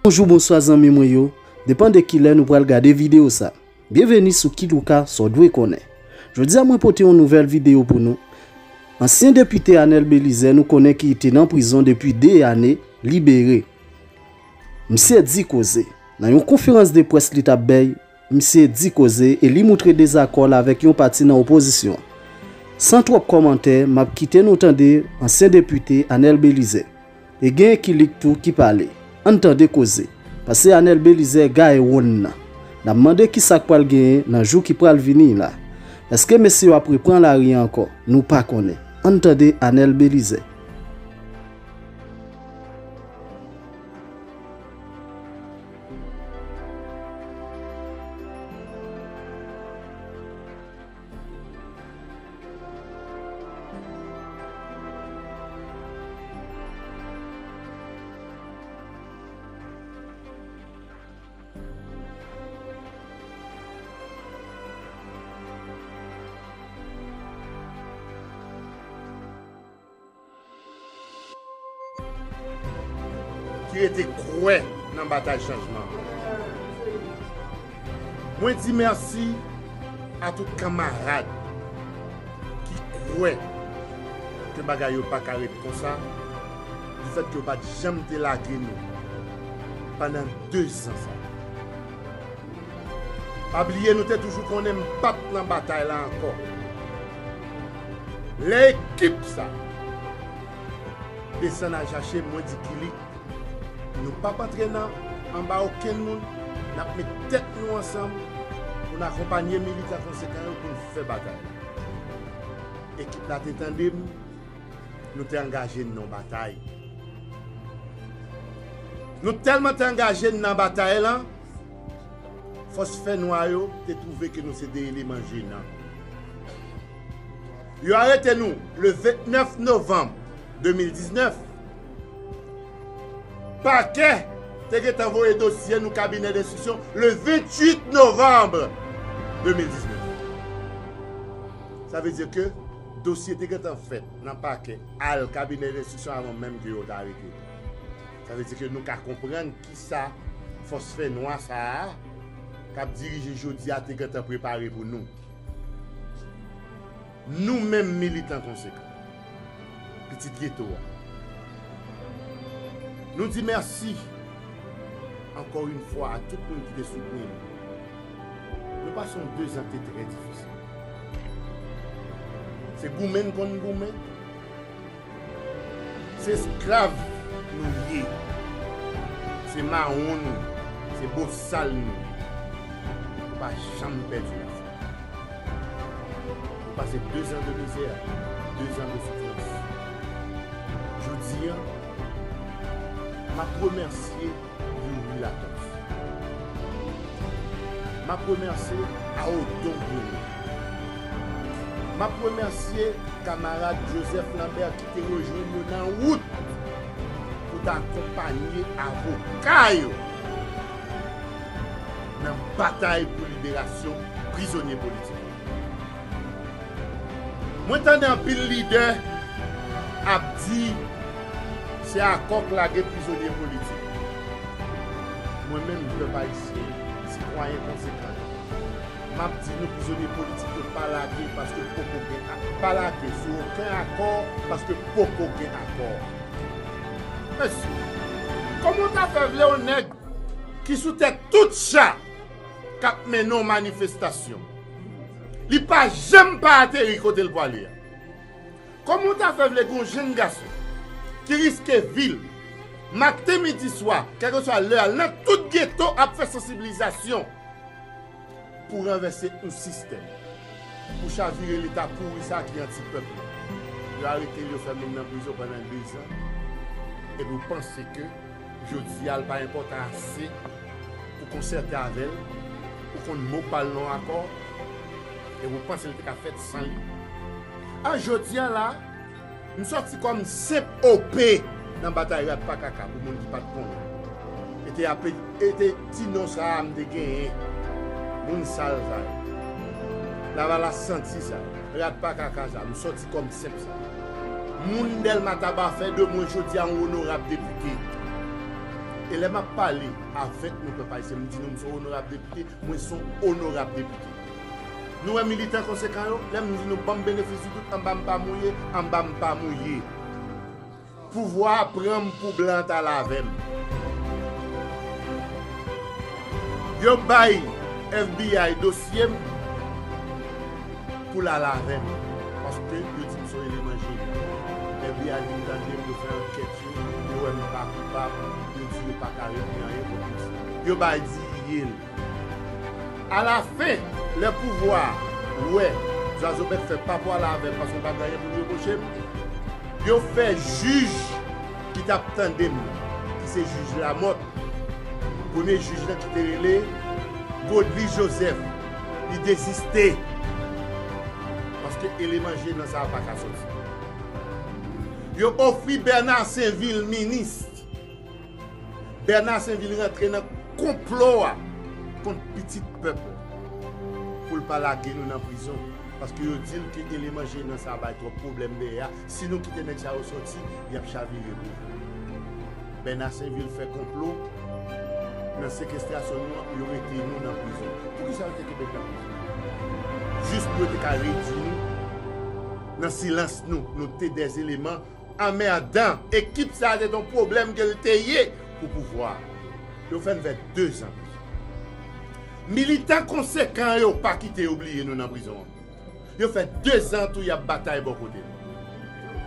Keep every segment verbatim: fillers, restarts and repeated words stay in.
Bonjou, bonswa zanmi mwen yo. Depan de kilè nou pral gade videyo sa. Byenveni sou Kilouka, sa w dwe konnen. Jodi a mwen pote yon nouvèl videyo pou nou. Ansyen depite Anèl Belizaire nou konnen ki te nan prizon depi de ane, libere. Misye di koze. Nan yon konferans de près li t ap bay, misye di koze e li moutre dezakò l avèk yon pati nan opozisyon an. San twòp kòmantè, m ap kite nou tande ansyen depite Anèl Belizaire. E gen Kilik tou ki pale. Ann tande koze. Pase Anèl Belizaire gaye wonn nan. N ap mande kisa k pral genyen nan jou ki pral vini la. Èske mesye yo ap repran lari a ankò? Nou pa konnen. Ann tande Anèl Belizaire. Ki rete kwè nan batay chanjman an. Mwen di mèsi a tout kanmarad ki kwè ke bagay yo pa ka ret konsa, difèt ke yo pa t janm te lage nou pandan dezan sa. Pa bliye, nou te toujou konnen m p ap nan batay la ankò. Lè ekip sa desann al chache m, mwen di Kilik, nou p ap antre nan, anba okenn moun, n ap met tèt nou ansanm pou n akonpanye militan konsekan yo pou n fè batay la. Ekip la te tande m, nou te angaje n nan batay. Nou tèlman te angaje n nan batay lan, fòs fènwa yo te twouve ke nou se de eleman jenan. Yo arete nou le vennèf novanm de mil diznèf. Pakè te gentan voye dosye nou kabinè denstriksyon le venntuit novanm de mil diznèf. Sa vle di ke dosye te gentan fèt nan pakè al kabinè denstriksyon avan menm ke yo ta arete nou. Sa vle di ke nou ka konprann kisa fòs fènwa sa a k ap dirije jodi a te gentan prepare pou nou. Nou menm militan konsekan, pitit geto a, nou di mèsi ankò yon fwa a tout moun ki te soutni nou. Nou pase yon dezan ki te trè difisil. Se goumen n konn goumen. Se esklav nou ye. Se mawon nou ye. Se bosal nou ye. Nou pa janm pèdi lafwa. Nou pase dezan de mizè, dezan de soufrans. Jodi a, m ap remèsye Youri Latortue. M ap remèsye Aodon Bruno. M ap remèsye kamarad Joseph Lambert ki te rejwenn yo nan wout pou ta akonpanye avoka yo nan batay pou liberasyon prizonye politik. Mwen tande anpil lidè ap di se akò k lage prizonye politik. Mwen menm, pèp ayisyen, sitwayen konsekan, m ap di nou, prizonye politik yo pa lage paske poko gen ak-, pa lage sou okenn akò paske poko gen akò. Mesye, kòman w ta fè vle yon nèg ki sou tèt tout cha k ap mennen yon manifestasyon, li pa janm pa ateri kote l pwale a? Kòman w ta fè vle gen yon jenn gason ki riske vi l maten, midi, swa, kèlkeswa lè a, nan tout geto ap fè sansibilizasyon pou ranvèse yon sistèm, pou chavire leta pouri sa ki anti pèp la? Yo arete l, yo fèmen l nan prizon pandan dezan, epi w panse ke jodi a l pa enpòtan ase pou konsète avè l, pou konn mo pa l nan akò, epi w panse l te ka fèt san li? A jodi a la, m sòti kòm senp O P nan batay Rat pa kaka, pou moun ki pa t konnen. E te ape-, e te ti non sa a m te genyen. Moun sal sa yo. Lavalas santi sa. Rat pa kaka sa. M sòti kòm senp sa. Moun Dèlma Taba fè de mwen jodi a yon onorab depite. E lè m ap pale avèk nou, pèp ayisyen, m di nou, m se yon onorab depite, mwen se yon onorab depite. Nou wè militan konsekan yo, lè m di nou, ban m benefis di dout, anba m pa mouye, anba m pa mouye. Pouvwa a pran m pou blan t al avè m. Yo bay F B I dosye m pou l al avè m. Paske yo di m se yon eleman jeneral. F B I vin tande m, yo fè ankèt yo, yo wè m pa koupab, yo di yo pa ka retni anyen pou m di. Yo bay di ye l. Alafen, lè pouvwa a wè Zwazo Bèk fè pa pou al avè m paske yo pa gen anyen pou yo repwoche m, yo fè jij ki t ap tande m nan, ki se jij Lamòt, premye jij lan ki te rele Godly Joseph, li deziste. Paske eleman jenan sa a pa ka soti. Yo ofri Bernard Sainvil minis. Bernard Sainvil rantre nan konplo a kont pitit pèp la pou l pa lage nou nan prizon. Paske yo di l ke eleman jenan sa a bay twòp pwoblèm dèyè a. Si nou kite nèg sa yo soti, y ap chavire nou. Bernard Sainvil fè konplo nan sekestrasyon nou an pou yo rete nou nan prizon. Poukisa yo te kenbe n nan prizon? Jis pou yo te ka redui nou nan silans nou. Nou te dèzeleman anmèdan. Ekip sa a se te yon pwoblèm ke l te ye pou pouvwa a. Yo fè n fè dezan. Militan konsekan yo pa kite yo bliye nou nan prizon an. Yo fè dezan tou y ap batay bò kote n.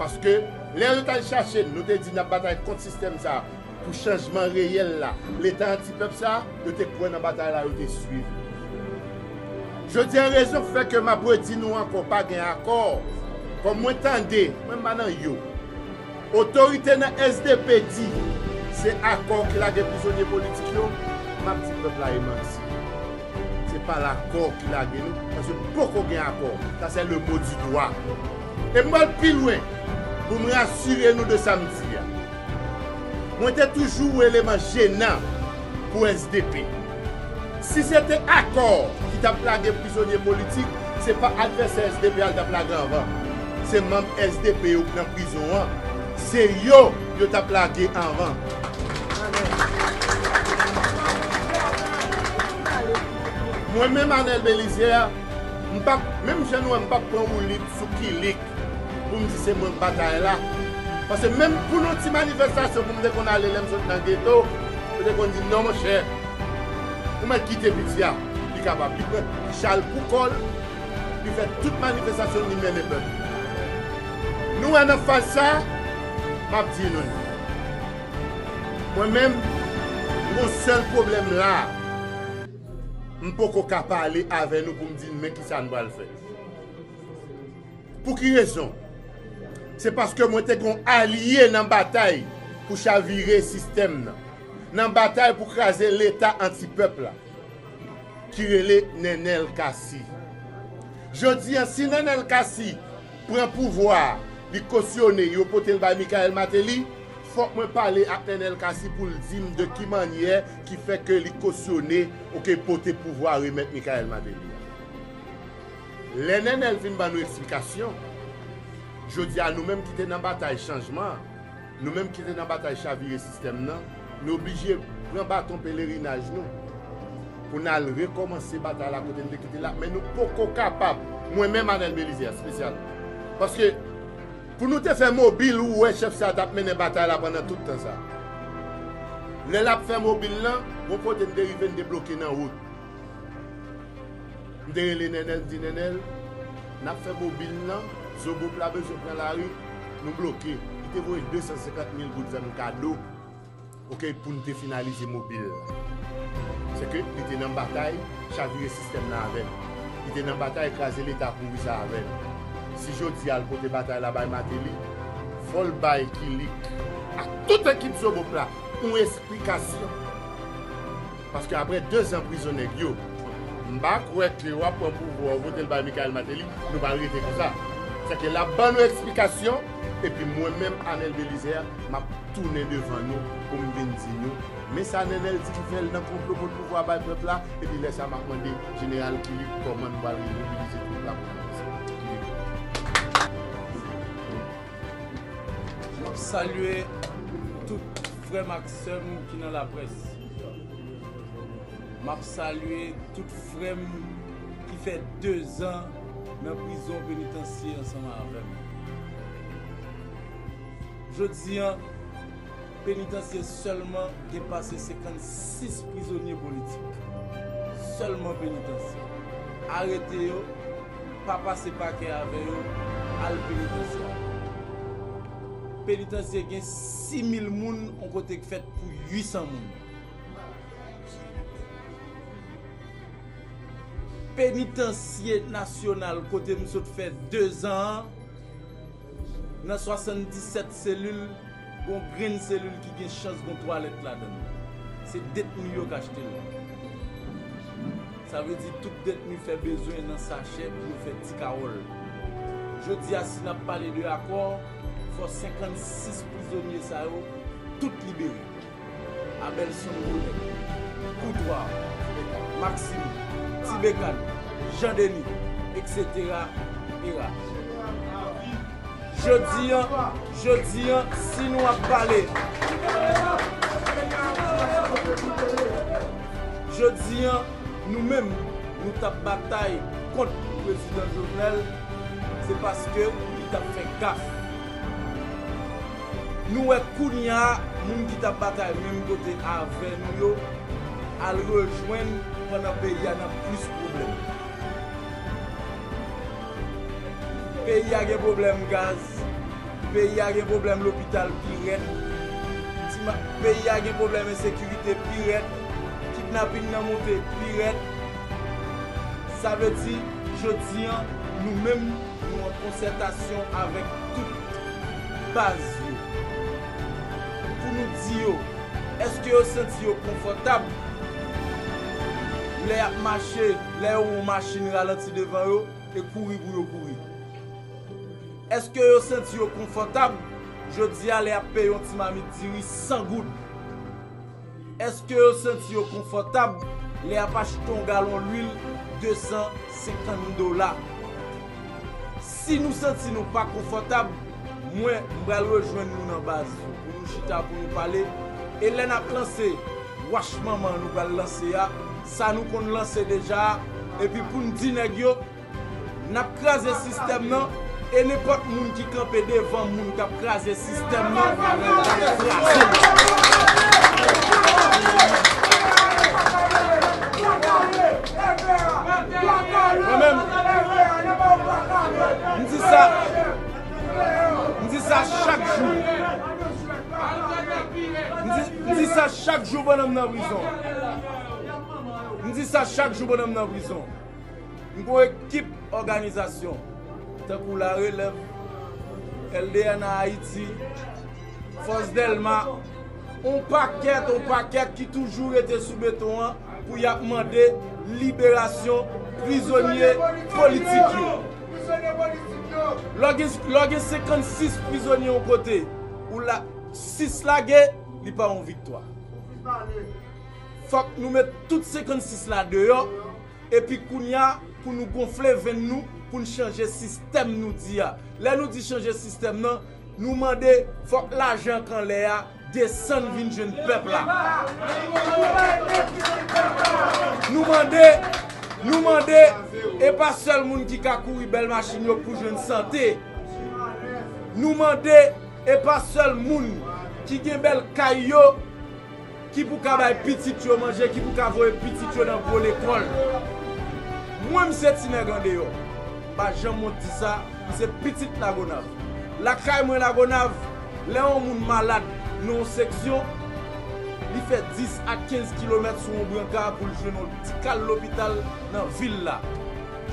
Paske lè yo t al chache n, nou te di n ap batay kont sistèm sa a pou chanjman reyèl la. Leta anti-pèp sa a, yo te kwè nan batay la, yo te swiv. Jodi a, rezon k fè ke m ap redi nou ankò, pa gen akò. Kòm mwen tande, mwen m pa nan yo. Otorite nan S D P di se akò ki lage prizonye politik yo, m ap di pèp la e manti. Se pa lakò ki lage nou, paske poko gen akò. Sa se le mot du doigt. E m pral pi lwen pou m rasire nou de sa m di a. Mwen te toujou eleman jenan pou S D P. Si se te akò ki t ap lage prizonye politik, se pa advèsè S D P a l t ap lage anvan. Se manm S D P yo k nan prizon an, se yo yo t ap lage anvan. Mwen menm, Anèl Belizaire, m p ap, menm jan nou wè m p ap pran woulib sou kilik pou m di se mwen k batay la. Paske menm pou nou ti manifestasyon pou m te konn ale lè m sot nan geto, yo te konn di m, "Non, monchè, ou mèt kite piti a, li kapab." Li pran chal pou kò l, li fè tout manifestasyon li mennen pèp. Nou wè nan faz sa, m ap di nou li. Mwen menm, m gon sèl pwoblèm la. M poko ka pale avè nou pou m di n men kisa n pral fè. Pou ki rezon? Se paske mwen te gon alye nan batay pou chavire sistèm nan, nan batay pou kraze leta anti-pèp la, ki rele Nenel Cassy. Jodi a, si Nenel Cassy pran pouvwa a, li kosyone, yo pote l bay Michael Martelly, fòk mwen pale ak Nenel Cassy pou l di m de ki mannyè ki fè ke li kosyone, oke, pote pouvwa a remèt Michael Martelly a. Lè Nenel fin ban nou eksplikasyon, jodi a nou menm ki te nan batay chanjman an, nou menm ki te nan batay chavire sistèm nan, nou oblije pran baton pelerinaj nou pou n al rekòmanse batay la kote n te kite l la, men nou poko kapab, mwen menm Anèl Belizaire espesyalman. Paske pou nou te fè mobil, ou wè chèf sa a t ap mennen batay la pandan tout tan sa a. Lè l ap fè mobil lan, gon kote n te rive, n te bloke nan wout. M te rele Nenel, m di, "Nenel, n ap fè mobil lan, Zobop la bezwen pran lari, nou bloke." Li te voye de san senkant mil goud fè m kado, oke, pou n te finalize mobil la. Sèke li te nan batay chavire sistèm nan avè m. Li te nan batay kraze leta pouri sa avè m. Si jodi a l pote batay la bay Martelly, fò l bay Kilik ak tout ekip Zobop la yon esplikasyon. Paske apre dezan prizon nèg yo, m pa kwè ke w ap pran pouvwa w pote l bay Michael Martelly, nou pral rete konsa. Sèke l ap ban nou eksplikasyon, epi mwen menm, Anèl Belizaire, m ap tounen devan nou pou m vin di nou, men sa Nenel di ki fè l nan konplo pou l pouvwa bay pèp la, epi lè sa m ap mande Jeneral Kilik kòman nou pral remobilize twoup la pou n avanse. Kilik. M ap salye tout Frè m ak sè m ki nan laprès, m ap salye tout frè m ki fè dezan nan prizon penitansye ansanm avè m. Jodi a, penitansye sèlman gen pase senkannsis prizonye politik. Sèlman penitansye. Arete yo, pa pase pakè avè yo, al penitansye. Penitansye gen sis mil moun, yon kote k fèt pou uit san moun. Penitansye nasyonal kote m sot fè dezan an, nan swasanndisèt selil, gon grenn selil ki gen chans gon twalèt ladan l. Se detni yo k achte l. Sa vle di tout detni fè bezwen nan sachè pou yo fè ti kawòl. Jodi a, si n ap pale de akò, fò senkannsis prizonye sa yo tout libere. Abelson Bonèg, Koutwa, Maksim, Ti Bekan, Jan Deni, eksetera, era. Jodi a, jodi a, si nou ap pale, jodi a, nou menm, nou t ap batay kont prezidan Jovenel, se paske li t ap fè gaf. Nou wè kounye a, moun ki t ap batay menm kote avè nou yo, al rejwenn pandan peyi a nan plis pwoblèm. Peyi a gen pwoblèm gaz, peyi a gen pwoblèm lopital pi rèd, ti ma-, peyi a gen pwoblèm ensekirite pi rèd, kidnaping nan monte pi rèd. Sa vle di, jodi a, nou menm, nou an konsètasyon avèk tout baz yo. Pou nou di yo, èske yo santi yo konfòtab lè y ap mache, lè yo wè yon machin ralanti devan yo e kouri pou yo kouri? Èske yo santi yo konfòtab jodi a lè y ap peye yon ti mamit diri san goud? Èske yo santi yo konfòtab lè y ap achte yon galon lwil desan senkant dola? Si nou santi nou pa konfòtab, mwen, m pral rejwenn nou nan baz yo pou nou chita, pou nou pale. E lè n ap lanse wach manman nou pral lanse a, sa nou konn lanse deja a, epi pou n di nèg yo, n ap kraze sistèm nan, e nenpòt moun ki kanpe devan moun k ap kraze sistèm nan, n ap kraze l. Mwen menm, m di sa, m di sa chak jou. M di, m di sa chak jou pandan m nan prizon. M di sa chak jou pandan m nan prizon. M gon ekip òganizasyon, tankou La Relève, L D N A Ayiti, Fòs Dèlma, on pakèt, on pakèt ki toujou rete sou beton an pou y ap mande liberasyon prizonye politik yo. Lè w gen, lè w gen senkannsis prizonye yon kote, ou la, sis lage, li pa yon viktwa. Fòk nou met tout senkannsis la deyò, epi kounye a, pou nou gonfle venn nou, pou n chanje sistèm nou di a. Lè nou di chanje sistèm nan, nou mande fòk lajan k anlè a desann vin jwenn pèp la. Nou mande, nou mande, e pa sèl moun ki ka kouri bèl machin yo pou jwenn sante. Nou mande, e pa sèl moun ki gen bèl kay yo ki pou ka bay pitit yo manje, ki pou ka voye pitit yo nan gwo lekòl. Mwen, m se ti nèg andeyò. M pa janm wont di sa, m se pitit Lagonav. Lakay mwen Lagonav, lè yon moun malad nan yon seksyon, li fè dis a kenz kilomèt sou yon branka pou l jwenn yon ti kal lopital nan vil la.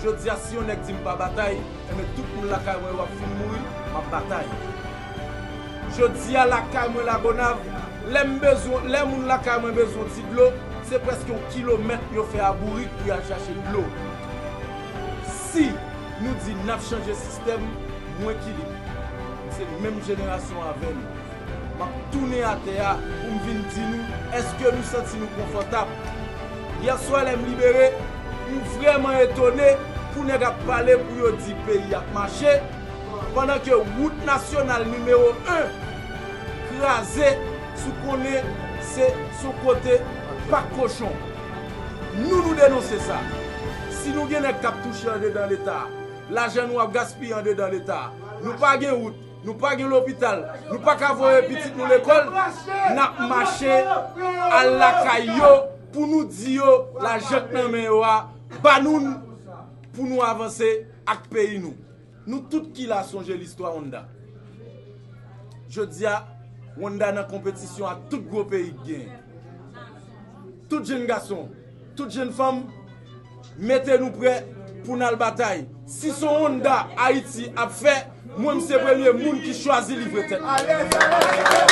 Jodi a, si yon nèg di m pa batay, enben, tout moun lakay mwen yo ap fin mouri, m ap batay. Jodi a, lakay mwen Lagonav, lè m bezwen, lè moun lakay mwen bezwen ti dlo, se prèske yon kilomèt yo fè a bourik pou y al chache dlo. Si nou di n ap chanje sistèm, mwen ki li, m se menm jenerasyon avè nou. M ap tounen atè a pou m vin di nou, èske nou santi nou konfòtab? Yèswa, lè m libere, m vrèman etone pou nèg ap pale pou yo di peyi ap mache, pandan ke wout nasyonal nimewo en kraze, Si w konnen se sou kote pak kochon. Nou, nou denonse sa. Si nou gen nèg k ap touche andedan Leta, lajan nou ap gaspiye andedan Leta, nou pa gen wout, nou pa gen lopital, nou pa ka voye pitit nou lekòl, n ap mache al lakay yo pou nou di yo lajan k nan men yo a, ba nou l pou nou avanse ak peyi nou. Nou tout ki la sonje listwa Wanda. Jodi a, Wanda nan konpetisyon ak tout gwo peyi k genyen. Tout jenn gason, tout jenn fanm, mete nou prè pou n al batay. Si se yon Wanda Ayiti ap fè, mwen m se premye moun ki chwazi livre tèt mwen.